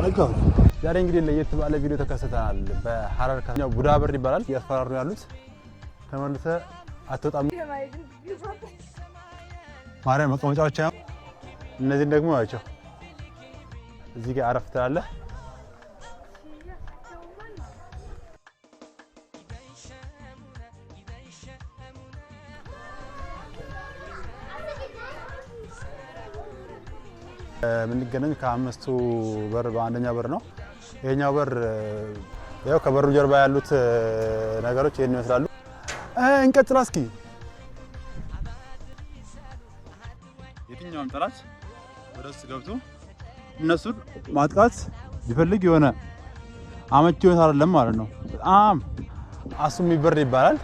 ዛሬ እንግዲህ ለየት ባለ ቪዲዮ ተከስተናል። በሐረር ከተማ ቡዳ በር ይባላል። እያስፈራሩ ያሉት ተመልሰ አትወጣም። ማርያም መቀመጫዎች እነዚህን ደግሞ ያቸው እዚህ ጋር አረፍ ትላለህ። የምንገናኝ ከአምስቱ በር በአንደኛ በር ነው። ይሄኛው በር ያው ከበሩ ጀርባ ያሉት ነገሮች ይሄን ይመስላሉ። እንቀጥላ እስኪ። የትኛውም ጠላት ወደ ውስጥ ገብቶ እነሱን ማጥቃት ቢፈልግ የሆነ አመቺ ሁኔታ አይደለም ማለት ነው። በጣም አሱሚ በር ይባላል።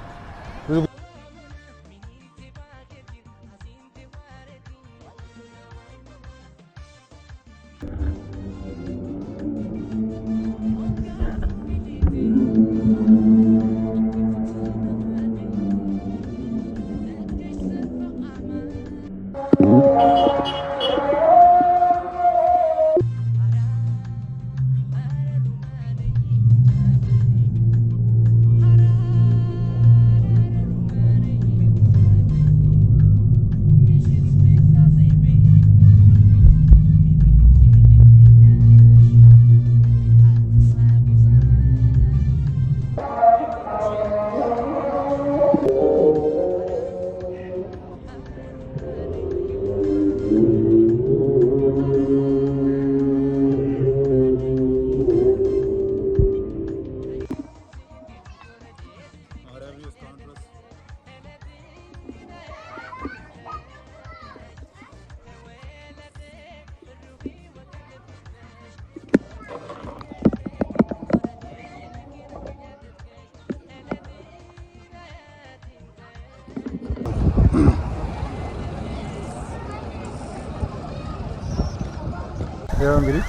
ይኸው እንግዲህ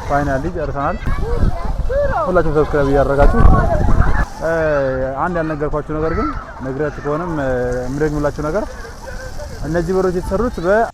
finally ጨርሰናል። ሁላችሁም subscribe እያደረጋችሁ፣ አንድ ያልነገርኳችሁ ነገር ግን ነግሬያችሁ ከሆነም የምደግምላችሁ ነገር እነዚህ በሮች የተሰሩት በ